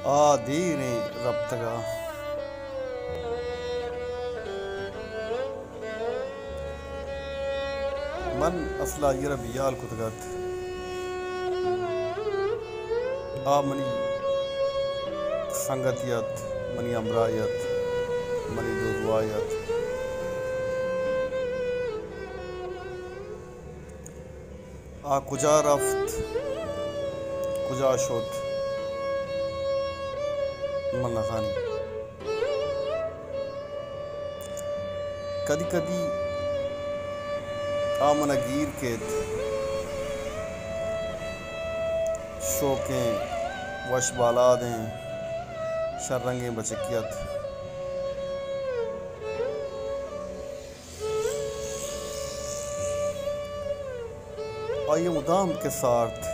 آ دیریں رپتگ ءَ۔ من اصل ءَ آئی ءَ را بیال کتگ اَت۔ آ منی سنگتے اَت، منی ہمراہے اَت، منی دوزواہے اَت۔ آ کجا رفت، کجا شت، من نزانیں۔ کدی کدی آ من ءَ گیر کیت، شوکیں، وش بالادیں، شررنگیں بچکے اَت۔ آئی ءَ مدام کسہ آرت،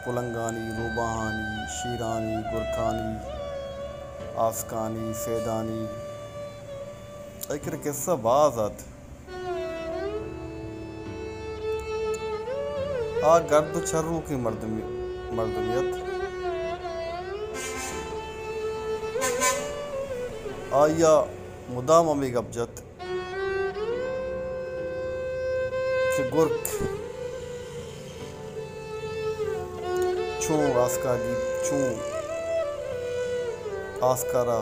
پلنگانی، روباہانی، شیرانی، گرکانی، آسکانی، سیدانی۔ آئی ءِ کرا کسہ باز اَت۔ آ گرد ءُ چروکیں مردمے، مردمے اَت۔ آئی ءَ مدام ہمے گپ جت کہ گرک چوں آسکا گیت، چوں آسکا را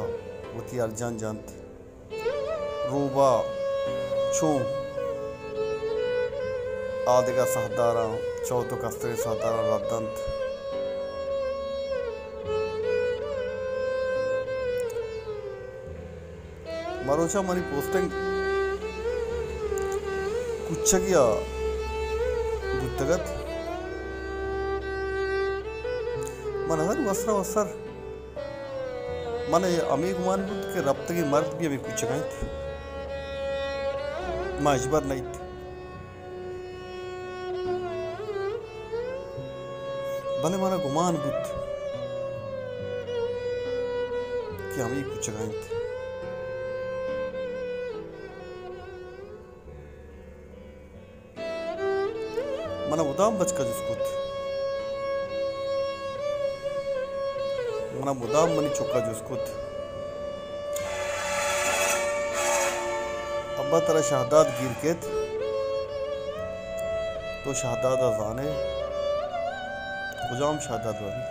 وتی ارجان جنت۔ روباہ چوں آ دگہ ساہداراں، چوت ءُ کستریں ساہداراں رد دنت۔ مروچاں منی پوسٹنگ کوچگے ءَ بوتگ اَت۔ من ہر وسر وسر من ءَ ہمے گمان بوت کہ رپتگیں مرد بھی ہمے کوچگ ءَ اَنت، ما ہچبر نہ اِت۔ بلے من ءَ گمان بوت کہ ہمے کوچگ ءَ اَنت۔ من ءَ مدام بچک ءَ جست کت۔ من ءَ مدام منی چک ءَ جست کت، ابا ترا شہداد گیر کیت؟ تو شہداد ءَ زان ئے؟ کجام شہداد واری؟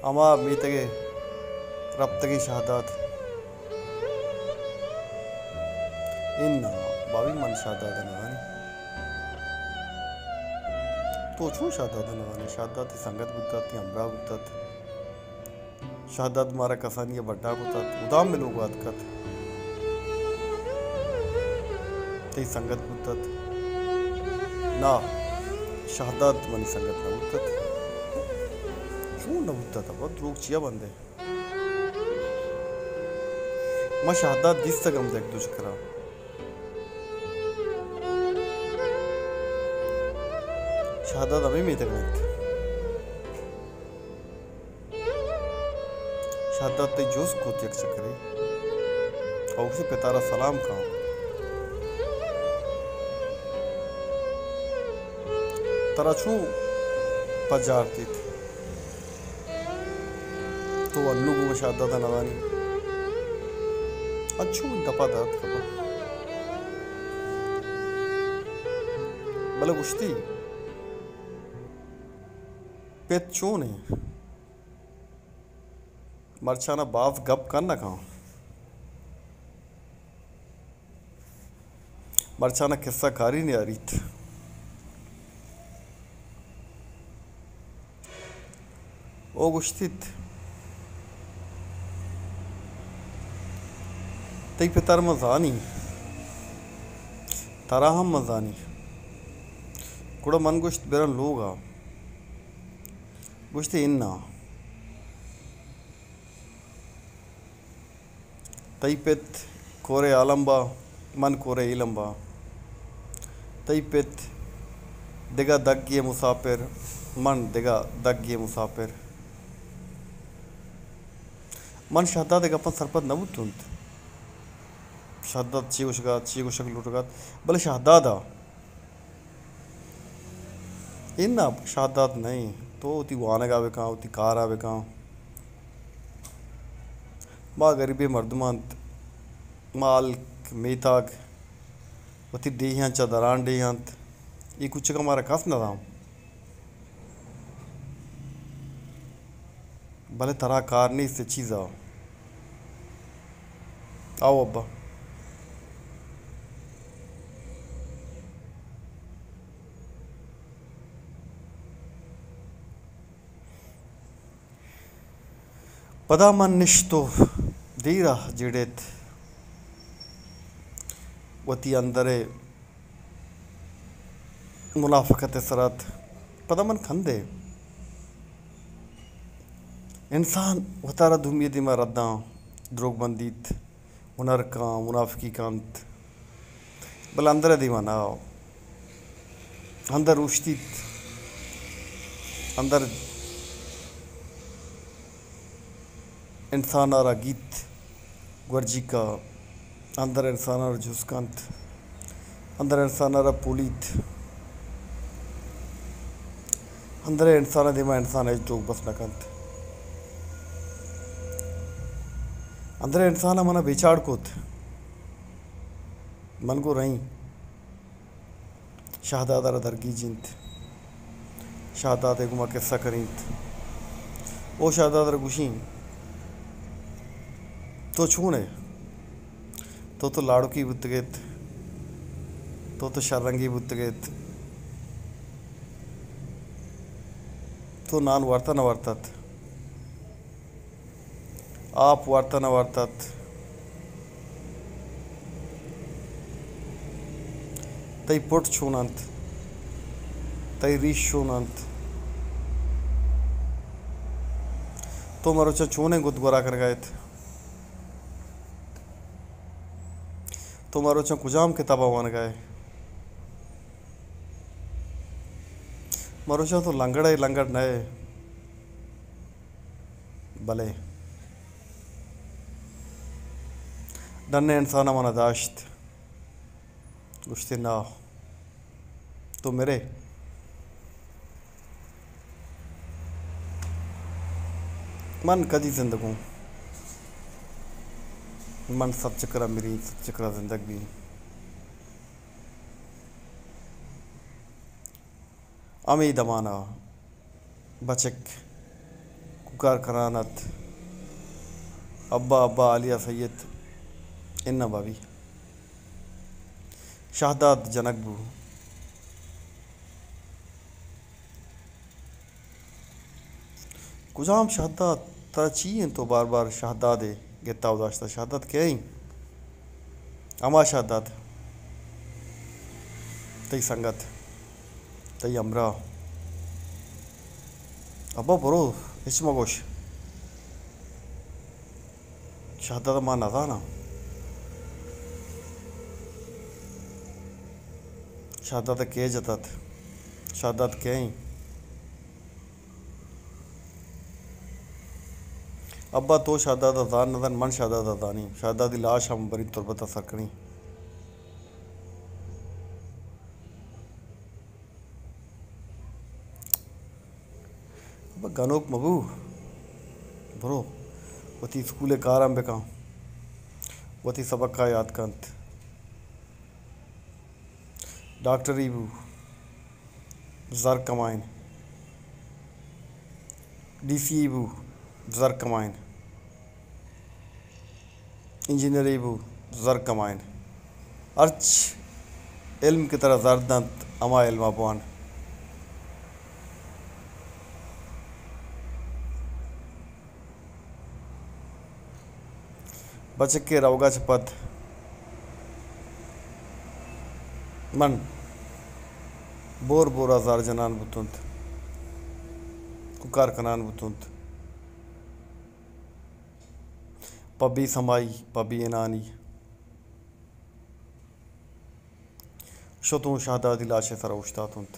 ہما میتگ ءَ رپتگیں شہداد۔ اناں بابی، من شہداد ءَ نزانیں۔ تو چون شہداد ءَ نزانیں؟ شہداد تئی سنگت بوت اَت، تئی ہمراہ بوت اَت۔ شہداد مارا کسانی ءَ بڈا کت اَت، مدام مئے لوگ ءَ اتک اَت۔ تئی سنگت بوت اَت؟ نا، شہداد منی سنگت نہ بوت اَت۔ چون نہ بوت اَت؟ ابا دروگ چیا بندئے؟ من شہداد دیستگ ہم یک دو چکراں۔ شہداد ہمے میتگ ءَ اِنت۔ شہداد تئی جست کت یک چکرے، او گوشتی پتارا سلام کن۔ ترا چون پجارتیت؟ تو انو گوں شہداد ءَ نزانی۔ انچو دپا درت کپا۔ بلے گوشتی، پت چون ایں؟ مرچانا باز گپ کن نہ کن۔ مرچانا کسہ کاری نیاریت۔ او گوشتیت، تئی پتر من زانی، ترا ہم من زانی۔ گڑا من گوشت، برن لوگا۔ گوشتی، اناں۔ تئی پت کورے عالم با، من کورے علم با۔ تئی پت دگہ دگے مسافر، من دگہ دگے مسافر۔ من شہداد ءِ گپاں سرپد نہ بوتنت۔ شہداد چی گوشگ ءَ ات، چی گوشگ لوٹگ ءَ ات، بلے شہداد ءَ اناں شہداد نہ ایں، تو وتی وانگ ءَ بکن، وتی کار ءَ بکن۔ ما گریبیں مردم انت، ما ہلک میتگ، وتی ڈیہاں چہ دران ڈیہاں انت، اے کچک ءَ مارا کس نہ داں۔ بلے ترا کار نیست اے چیز ءَ۔ آؤ ابا۔ پدا من نشت و دیر ءَ جیڑت، وتی اندر ءِ منافقت ءِ سر ات۔ پدا من کندے۔ انسان وتارا دومی ءِ دیما رداں، دروگ بندیت، ہنر کاں، منافقی کنت، بلے اندر ءِ دیما نہ۔ اندر اوشتیت، اندر انسان ءَ را گیت گورجیکا، اندر انسان ءَ را جست کنت، اندر انسان ءَ را پولیت، اندر انسان ءِ دیما انسان ءَ ہچ دروگ بس نہ کنت۔ اندر انسان ءَ منا بیچاڑ کت۔ من گو رئیں۔ شہداد ءَ را درگیجینت۔ شہداد ءِ گوما قصہ کرینت۔ او شہداد ءَ را گوشیں، تو چون ئے؟ تو تو لاڑکی بوتگ ات، تو تو شررنگی بوتگ ات، تو نان وارتہ نہ وارتہ ات۔ آپ وارتہ نہ وارتہ ات۔ تئی پٹ چون انت؟ تئی ریش چون انت؟ تو مروچاں چونیں گد گورا کنگا ات؟ تو مروچاں کجام کتابا وانگا ئے؟ مروچاں تو لنگڑ ئے، لنگڑ نہ ئے۔ بلے ڈنیں انسان ءَ من ءَ داشت، گوشت ئے، نا، تو مرے، من کدی زندگ اوں؟ من صد چکر ءَ مریں، صد چکر ءَ زندگ بیں۔ ہمے دمان ءَ بچک کوکار کنان ات، ابا، ابا، حالی ءَ سہی ات؟ اناں بابی۔ شہداد جنگ بو۔ کجام شہداد؟ ترا چی انت تو بار بار شہداد ءِ گتا و داشتہ؟ شہداد کئے انت؟ ہما شہداد، تئی سنگت، تئی ہمراہ۔ ابا برو، ہچ مگوش۔ شہداد ما نزاناں۔ شہداد کئے جتت؟ شہداد کئے انت؟ ابا تو شہداد ءَ زان نہ زان، من شہداد ءَ زانیں۔ شہدادی لاش ہم بریں تربت ءَ سر کنیں۔ ابا گنوک مبو، برو وتی اسکول ءِ کاراں بکن، وتی سبق ءَ یات کنت۔ ڈاکٹری بو، زر کمائن۔ ڈی سی بو، زر کمائن۔ انجینئرے بو، زر کمائن۔ ہرچ علم کہ ترا زر دنت، ہما علم ءَ بوان۔ بچکے روگا چہ پد من بور بورا زر جنان بوتنت، کوکار کنان بوتنت۔ پہ بے سمائی، پہ بے انانی شتوں شہدادی لاش ءِ سرا اوشتاتنت۔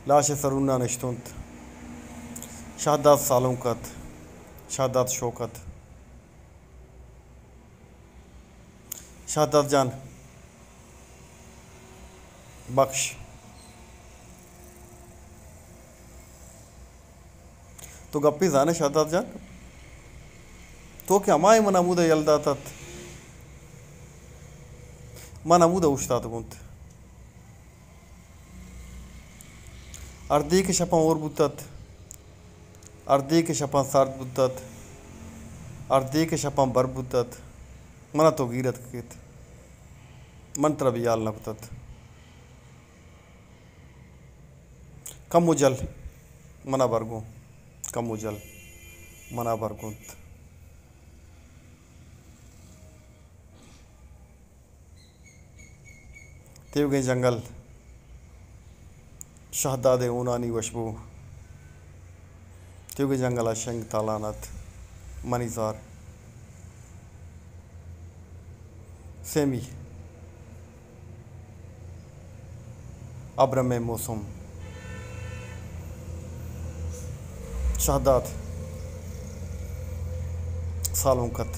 لاش ءِ سرون ءَ نشتنت۔ شہداد سالونک ات، شہداد شوک ات۔ شہداد جان بخش، تو گپے زانئے شہداد جان؟ تو کہ ہمائے من ہمودا یل دات ات، من ہمودا اوشتاتگ انت۔ ہردے کہ شپاں ہور بوت ات، ہردے کہ شپاں سرد بوت ات، ہردے کہ شپاں بر بوت ات، منا تو گیر اتکگ ات، من ترا بے ہیال نہ کت ات۔ کمو جل منا بر گوں، کمو جل منا بر گوں۔ تیوگیں جنگل، شہداد ءِ ہونانی وشبو، تیوگیں جنگل ءَ شنگ تالان ات منی زار۔ سیمی، ابرم ءِ موسم، شہداد سالونک ات،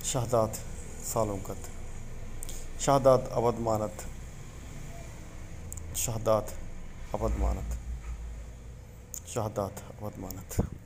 شہداد سالونک ات، شہداد ابد مان ات، شہداد ابد مان ات، شہداد ابد مان ات۔